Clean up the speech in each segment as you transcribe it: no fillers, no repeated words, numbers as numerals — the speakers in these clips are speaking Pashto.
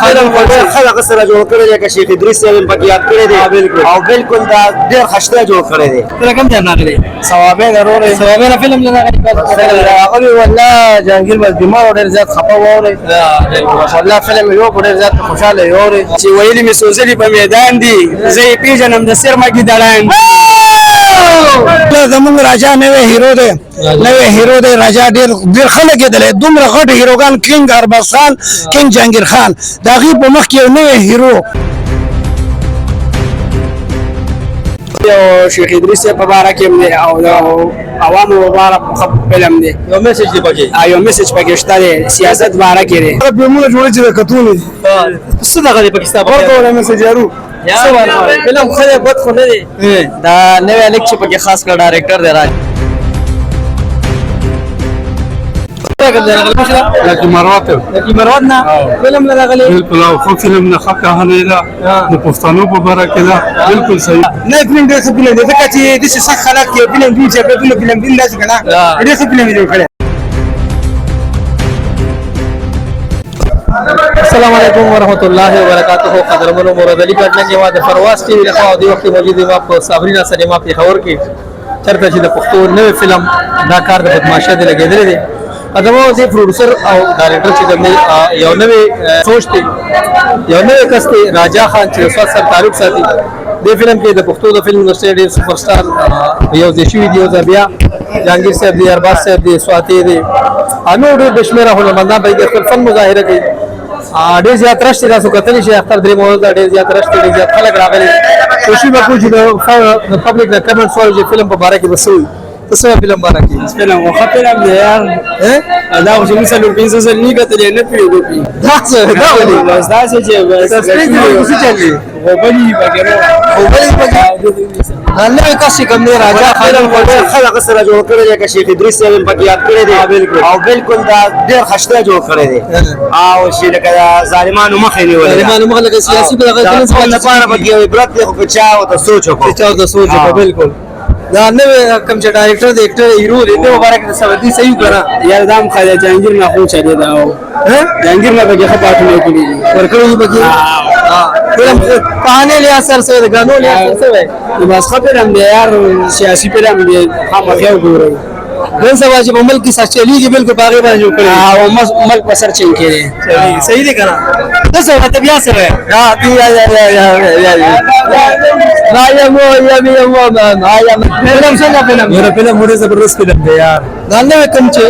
فلم خو ډېر ښه دغه سره جوړ کړی دی، که شیخ ادریس صاحب هم پکې یاد کړی دی او بالکل دا ډېر ښه جوړ کړی دی. ته کوم ځای راغلی؟ ثوابې ضرور. ثوابې نه فلم نه راغلی؟ راغلی والله، جهانګیر بس بیمار ډېر زیات خفه ووري، ماشاءالله فلم یو ډېر زیات خوشاله یو. چې ویلي مې سوزلي په میدان دي، زه یې پېژنم د سرمه ګیدړان. زمونږ راجا نوی هیرو دی، نوی هیرو دی راجا. ډیر ډیر خلک یې دلی، دومره غټ هیروګان، کینګ ارباز خان، کینګ جهانګیر خان، د هغې په مخ کې یو نوی هیرو. یو شیخ ادریس په باره کې هم دی او د عوامو په باره ښه فلم دی. یو میسج دی پکې. یو میسج پکې شته دی، سیاست باره کې دی. فلمونه جوړ چې د کتونو څه دغه دی پاکستان ورته ولا میسج یارو. فلم ښه دی، بد خو نه دی. دا نوی هلک چې پکې خاص کر ډایرکټر دی راج. لکه مروت. لکه مروت نه فلم نه راغلی؟ بالکل، او خو فلم نه ښه کهاني ده، د پښتنو په باره کې ده، بالکل صحیح. نه، فلم ډېر ښه فلم دی، ځکه چې داسې سخت حالات کې فلم جوړ شي، دومره فلم دین داسې که نه، ډېر ښه فلم یې جوړ کړی. السلام علیکم ورحمت الله وبرکاته. قدرمنو مراد علي کټلنګ ما د پرواز ټي وي لخوا د وخت موجود ما په صابرینا سینما پیښور کې، چرته چې د پښتو نوې فلم دا کار د بدمعاشه دی لګېدلی دی. قدرمنو دې پروډوسر او ډایرکټر چې د یو نوې سوچ دی، یو نوې کس دی راجا خان چې سوات سره تعلق ساتي. دې فلم کې د پښتو د فلم انډسټري ډېر سپر سټار یو ځای شوي دي، یو ځای بیا جهانګیر صاحب دی، ارباز صاحب دی، سواتی دی، نور ډېر بې شمېره هنرمندان به خپل فن مظاهره کوي. ډېر زیات رش دی، تاسو کتلی شئ، اختر درې مو ده، ډېر زیات رش دی، ډېر زیات خلک راغلي. کوشش به کوو چې د پبلک نه کمنټس واورو چې فلم په باره کې به څه وایي. ته څه فلم باره کې؟ فلم خو ښه فلم دی یار، دا خو چې موږ څلور پنځه ځل نه کتلی، نه پوهېږو پرې. دا څه دا ولې؟ بس داسې چې بس سسپنس دی، څه چل دی؟ غوبلي پکې. غوبلي پکې. دا نوی کس چې کوم دی راجا خان فلم خو ډېر ښه دغه سره جوړ کړی دی، که شیخ ادریس صاحب هم پکې یاد کړی دی او بالکل دا ډېر ښه جوړ کړی دی او چې لکه د ظالمانو مخه یې نیولې ده. ظالمانو مخه، لکه سیاسي په دغه د قوم لپاره پکې یو عبرت دی، خو که چا ورته سوچ وکړو. چا ورته سوچ وکړو، بالکل. دا نوی کوم چې ډایرکټر دی، اکټر، هیرو دی، دی مبارک د سعودي صحیح کړه یار. دا هم ښه دی، جهانګیر نه خو چلے دا، جهانګیر نه پکې ښه پارټونه کړي دي، ورکړي دي پکې. فلم کہانی لیا سر سره غانو لیا سر سره. بس ښه فلم دی یار، سیاسي فلم دی، خامخا وګورئ. نن سبا چې په ملک کې څه چلیږي، بالکل باغې باندې جوړ کړی. او ملک په سر چین کې دی. صحیح دی کنه؟ ته څه ته بیا سره یا یا یا یا یا یا ما یا مو یا یا مو ما یا. فلم څنګه فلم؟ یاره فلم ډېر زبردست فلم دی یار. دا نوی کوم چې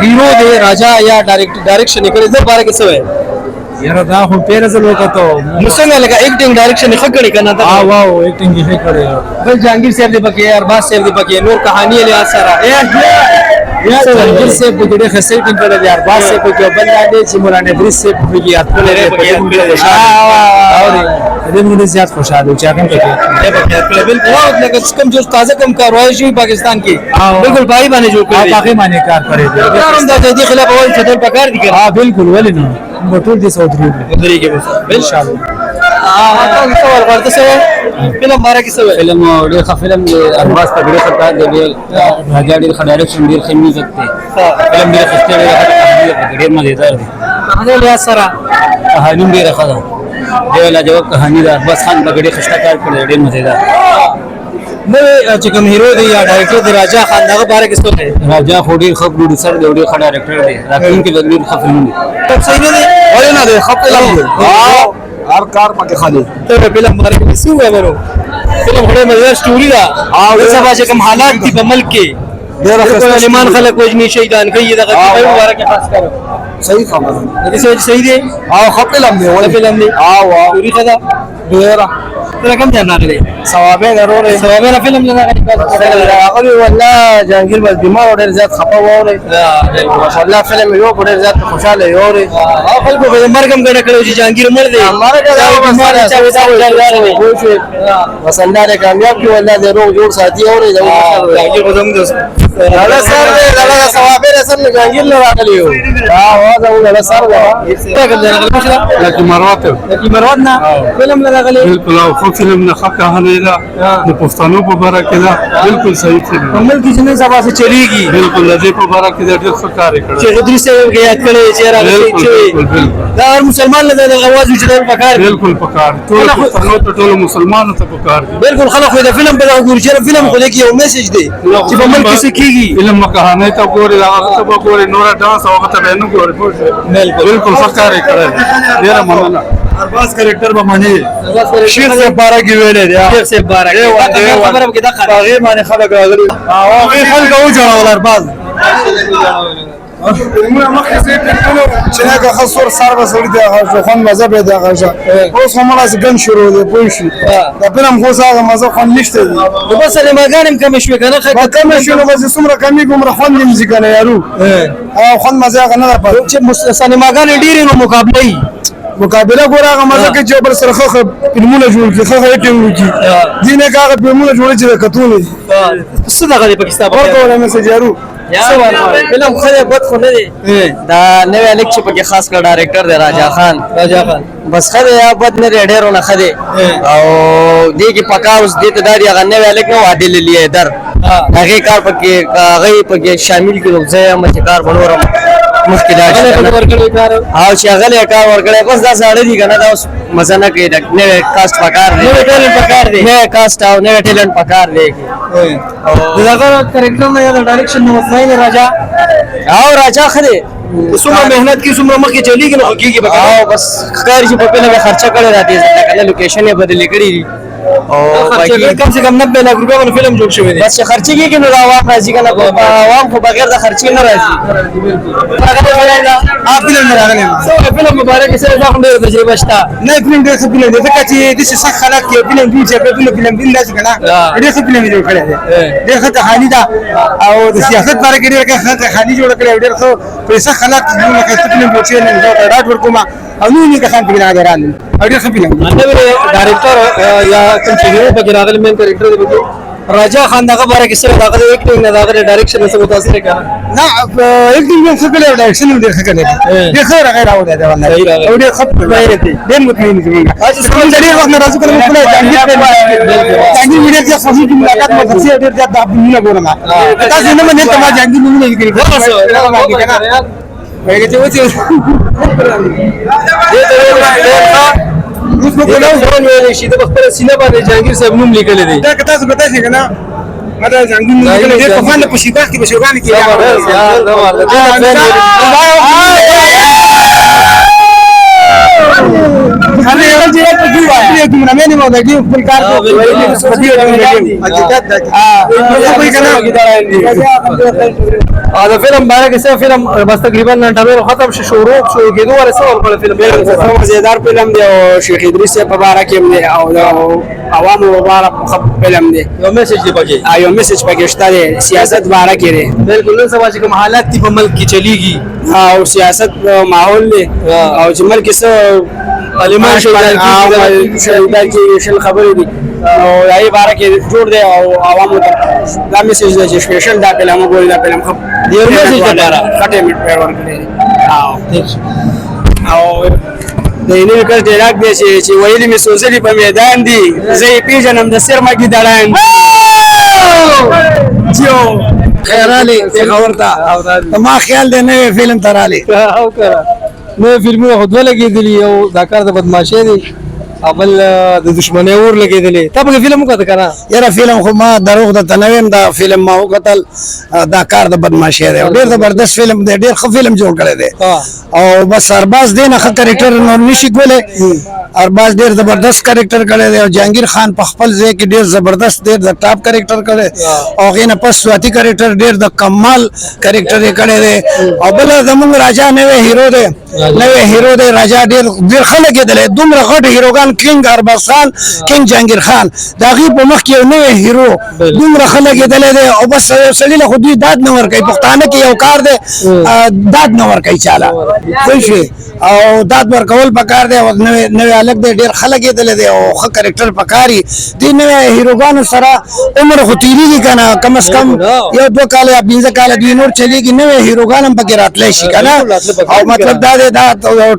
هیرو دی راجا یا ډایرکشن یې کړی، زه باره کې څه وایې؟ یاره دا خو پیر ځل وکړو. نو څنګه لکه اکټینګ ډایرکشن یې ښه کړی که نه؟ واو، اکټینګ یې ښه کړی. بل جهانګیر صاحب دی پکې، ارباز صاحب دی پکې، نور کہانی لحاظ سره. یا جهانګیر صاحب پکې ډېر ښه سیټینګ کړی دی، ارباز صاحب پکې، بل دا دی چې مولانا ادریس صاحب پکې یاد کړی دی، پکې موږ ډېر خوشاله او دې موږ ډېر زیات خوشاله یو چې هغه پکې بالکل، لکه کوم چې تازه کوم کاروایی شوی پاکستان کې، بالکل پای باندې جوړ کړی دی، هغه باندې کار کړی دی. هم دا د دې خلاف اول چې ټول پکار دي. ها بالکل، ولې نه، موږ ټول دې سعودي ودرېږي بس ان شاء الله. تاسو سوال غواړئ څه فلم باره کې څه وایي؟ فلم ډېر ښه فلم دی، ارباز په ډېر ښه کار دی، ډېر راجا ډېر ښه ډایرکشن، ډېر ښه میوزک دی، فلم ډېر ښه دی، ډېر ښه کهاني ده، ډېر مزیدار دی. هغه لیا سره کهاني هم ډېره ښه ده، ډېره لاجواب کهاني ده. ارباز خان په ډېر ښه کار کړی، ډېر مزیدار. نوی چې کوم هیرو دی یا ډایرکټر دی راجا خان، دغه باره کې څه وایي؟ راجا خو ډېر ښه پروډوسر دی، ډېر ښه ډایرکټر دی، راتلونکي به ډېر ښه فلمونه. صحیح نه دی؟ ولې نه دی، ښه فلم دی، هر کار پکې ښه دی. ته فلم باره کې څه وایې ورو؟ فلم خو ډېر مزیدار سټوري ده، او سبا چې کوم حالات دي په ملک کې، ډېره ښه. عالمان خلک وژني، شهیدان کوي، دغه مبارک خاص کر. صحیح خبره ده، څه صحیح دی؟ او ښه فلم دی. ښه فلم دی. او سټوري ښه ده. ډېره. ته کوم ځای راغلی؟ ثوابې ضرور. ثوابې نه فلم نه راغلی؟ راغلی والله، جهانګیر بس بیمار ډېر زیات خفه ووري، ماشاءالله فلم یو ډېر زیات خوشاله یو. او خلکو به مرګ هم ګڼه کړو چې جهانګیر مړ دی. مرګ دا بس الله دې کامیاب کړي، والله دې روغ جوړ ساتي. اوري جهانګیر خو زموږ دغه سر دی، دغه ثوابې سر نه جهانګیر نه راغلی یو. ها وا، زموږ سر دی. ته کوم ځای راغلی؟ لکه مروت. لکه مروت نه فلم نه راغلی؟ بالکل، او خو فلم نه ښه کهاني ده، د پښتنو په باره کې ده، بالکل صحیح فلم په ملک کې چې نن سبا څه چلیږي، بالکل د دې په باره کې ده، ډېر ښه کار یې کړی. چې غدري صاحب کې یاد کړی چې راغلی بالکل چې بالکل بالکل دا هر مسلمان له د اواز اوچتول پکار دی. بالکل پکار، ټول پښتنو ته، ټول مسلمانانو ته پکار دی. بالکل، خلک خو د فلم په دغه ګوري چې فلم خو دې کې یو میسج دی چې په ملک کې څه کیږي. فلم کهاني ته ګوري، هغه ته به ګوري، نور ډانس هغه ته به نه ګوري، پوه شوې؟ بالکل. بالکل ښه کار یې کړی دی، ډېره مننه. ارباز کریکټر به معنی شیخ صاحب باره کې ویلې دی، شیخ صاحب باره کې دا خبره کې دا هغه باندې خلک راغلي او هغه خلک وجړول ارباز. فلمونه مخکې ځای فلمونه چې نه که ښه سور سر به سړي دی هغه خوند مزه به دی هغه شه، اوس خو موږ هسې ګند شروع دی، پوه شي؟ د فلم خو اوس هغه مزه خوند نشته دی. نو بس سینماګانې هم کمې شوې که نه؟ کمې شوې، نو بس څومره کمېږي هومره خوند یې نه ځي که نه یارو، او خوند مزه هغه نه ده پاتې. چې سینماګانې ډېرې نو مقابله یي مقابله ګوره، هغه مزه کوي چې بل سره ښه ښه فلمونه جوړ کړي، ښه ښه ایټینګ وکړي، دې نه که هغه فلمونه جوړ چې د کتو نه دي. څه دغه دی پاکستان ورته میسج یارو. فلم ښه دی، بد خو نه دی. دا نوی هلک چې پکې خاص کر ډایریکټر دی راجا خان، راجا خان بس ښه دی، یا بد نه دی، ډېرونه ښه دی. او دې کې پکار اوس دې ته دا دی، هغه نوی هلک نه و عادل علي حیدر، هغې کار پکې، هغه یې پکې شامل کړي، نو زه یم چې کار به نور هم مخکې لاړ شي. او چې هغه له کار ورکړی، بس دا ساړه دي که نه، دا اوس مزه نه کوي. دا نوی کاسټ پکار دی، نوی ټیلنټ پکار دی، نوی کاسټ او نوی ټیلنټ پکار دی. دغه کریکټر نه یا د ډایریکشن نه مطمئن راجا؟ او راجا ښه دی، څومره محنت کې څومره مخکې چلیږي نو کیږي به. او بس ښکاري چې په فلم یې خرچه کړې ده دې ځل که نه، لوکیشن یې بدلې کړي دي او باقي کم سے کم 90 لاکھ روپے باندې فلم جوړ شوی دی. بس چې خرچه کېږي نو عوام راځي که نه، عوام خو بغیر د خرچې نه راځي. فلم نه راغلی. فلم مبارک سره، دا هم ډېره تجربه شته. نه، فلم ډېر ښه فلم دی، ځکه چې داسې سخت حالات کې فلم جوړ شي، ټول فلم دین داسې که نه، ډېر ښه فلم یې جوړ کړی دی، ډېر ښه کهاني ده او د سیاست باره کې ډېر ښه کهاني جوړه کړې او ډېر ښه په سخت حالات کې دومره ښایسته فلم جوړ شوی دی. زه ورته ډاډ ورکوم او نور نور کسان پکې دغه حیران دي او ډېر ښه فلم دی. نوی ډایریکټر یا کوم چې هیرو پکې راغلی، مین کریکټر دی پکې راجا خان، دغه باره کې څه، دغه اکټینګ نه دغه ډایریکشن نه څه متاثر کړه؟ نه، اکټینګ هم ښه کړی او ډایریکشن هم ډېر ښه کړی دی، ډېر ښه راغی راوړی دی والله، او ډېر ښه دی، ډېر مطمئن یو موږ. موږ ډېر وخت نه راځو کله موږ خپله جهانګیر جهانګیر مې ډېر زیات خوښېږي، ملاقات مو ورسره ډېر زیات دا فلمونه ګورم. تاسو نه منئ ته ما جهانګیر نومونه لیکلي که نه؟ وایي چې اوس اوس نو ځان ویلی شي، د خپل سینه باندې جهانګیر صاحب نوم لیکلی دی. دا که تاسو به تاسو که نه، ما دا جهانګیر نوم لیکلی ډېر پخوا نه په شیباغ کې په شوګانو کې. هغه یو چې په دې وایي دومره مې نه مو دې خپل کار کوي، په دې حقیقت ده. او د فلم باره کې څه؟ فلم بس تقریبا انټرویو ختم شو، شروع شو کېدو ورسره ورکړ فلم مزیدار فلم دی او شیخ ادریس صاحب په باره کې هم دی او د عوامو په باره ښه فلم دی. یو میسج دی پکې، یو میسج پکې شته دی، سیاست باره کې دی. بالکل، نن سبا چې کوم حالات دي په ملک کې چلیږي او سیاست ماحول دی او چې ملک کې څه عالمان شهیدان کېږي، شهیدان کېږي، شل خبرې دي، نو د هغې باره کې جوړ دی او عوامو ته دا میسج دی چې سپیشل دا فلم وګورئ، دا فلم ښه یو میسج لپاره ښه ټیمټ ورکړی دی. او د نوي کس ډایلاګ دی چې ویلي مې سوزلي په میدان دي، زه یې پېژنم د سرمه ګیدړان جیو خیرالی پېښور ته ما خیال دی نوی فلم ته رالی. او که نوې فلمونه خو دوه لګېدلي، یو دا کار د بدمعاشۍ دی او بل د دښمنۍ اور لګېدلی. تا پکې فلم وکته که نه؟ یاره فلم خو ما دروغ درته نه وایم، دا فلم ما وکتل، دا کار د بدمعاشۍ دی، ډېر زبردست فلم دی، ډېر ښه فلم جوړ کړی دی او بس ارباز دی نه ښه کریکټر نور نشي کولی. ارباز ډېر زبردست کریکټر کړی دی او جهانګیر خان په خپل ځای کې ډېر زبردست، ډېر د ټاپ کریکټر کړی او هغې نه پس سواتي کریکټر ډېر د کمال کریکټر یې کړی دی. او بل زمونږ راجا نوی هیرو دی، نوی هیرو دی راجا، ډېر ډېر ښه لګېدلی. دومره غټ هیروګان کینګ ارباز خان، کینګ جهانګیر خان، د هغې په مخ کې یو نوی هیرو دومره ښه لګېدلی دی. او بس یو سړي له خو دوی داد نه ورکوي، پښتانه کې یو کار دی داد نه ورکوي چاله، پوه شوې؟ او داد ورکول پکار دی. او نوی نوی هلک دی، ډېر ښه لګېدلی دی او ښه کریکټر پکار یي. دې نوی هیروګانو سره عمر خو تېرېږي که نه، کم از کم یو دوه کاله یا پنځه کاله دوی نور چلېږي، نوی هیروګان هم پکې راتلی شي که نه. او مطلب دا دی، دا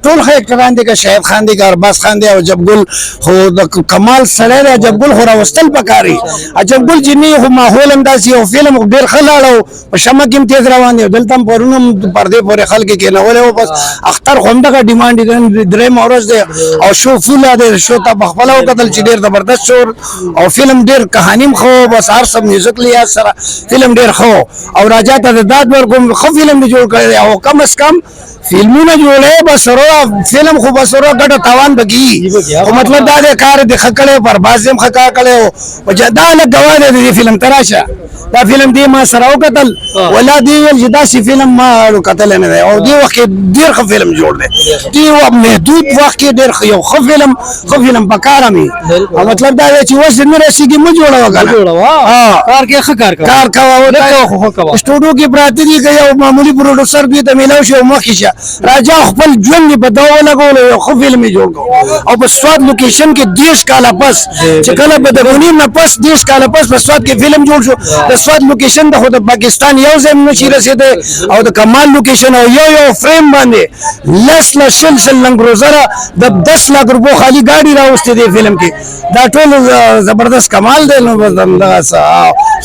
ټول ښه اکټران دي، که شاهد خان دی، که ارباز خان دی او جبګل خو د کمال سړی دی عجب ګل، خو راوستل پکاري عجب ګل چې نه، خو ماحول هم داسې او فلم خو ډېر ښه لاړ او په شمع کې هم تېز روان دی. دلته هم پرون هم پردې پورې خلک یې کېنولی و. بس اختر خو همدغه ډیمانډ دی، نن درېیمه ورځ دی او شو فوله دی. شو ته په خپله وکتل چې ډېر زبردست شو او فلم ډېر کهاني هم ښه و، بس هر څه میوزک لحاظ سره فلم ډېر ښه و. او راجا ته د داد ورکوم، ښه فلم دی جوړ کړی دی. او کم از کم فلمونه جوړې بس وروره، فلم خو بس وروره ګټه تاوان به کېږي، خو مطلب دا دی کار دې ښه کړی، پر باز هم ښه کار کړی او دا لږ ګواه دی د دې فلم. ته راشه، دا فلم دی ما سره وکتل، ولا دی ویل چې داسې فلم ما کتلی نه دی. او دې وخت کې ډېر ښه فلم جوړ دی، دې محدود وخت کې ډېر یو ښه فلم، ښه فلم پکار هم. او مطلب دا دی چې اوس نه رسېږي مه جوړوه که نه، کار کې ښه کار کوه، کار کوه. سټوډیو کې پراته دي، که یو معمولي پروډوسر دوی ته میلاو شي او مخکې شه. راجا خپل ژوند یې په دا ولګولو، یو ښه فلم یې جوړ کړ. او په سوات لوکیشن کې 30 کاله پس، چې کله به د غنیم نه پس 30 کاله پس په سوات کې فلم جوړ شو، د سوات لوکیشن د خو د پاکستان یو ځای هم نشي رسېدی. او د کمال لوکیشن او یو یو فریم باندې لس لس شل شل لنګروزره د 10 لاک روپو خالي ګاډي راوستې دی فلم کې. دا ټول زبردست کمال دی. نو بس همدغه څه،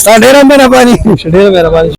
ستا ډېره مهرباني. ډېره مهرباني.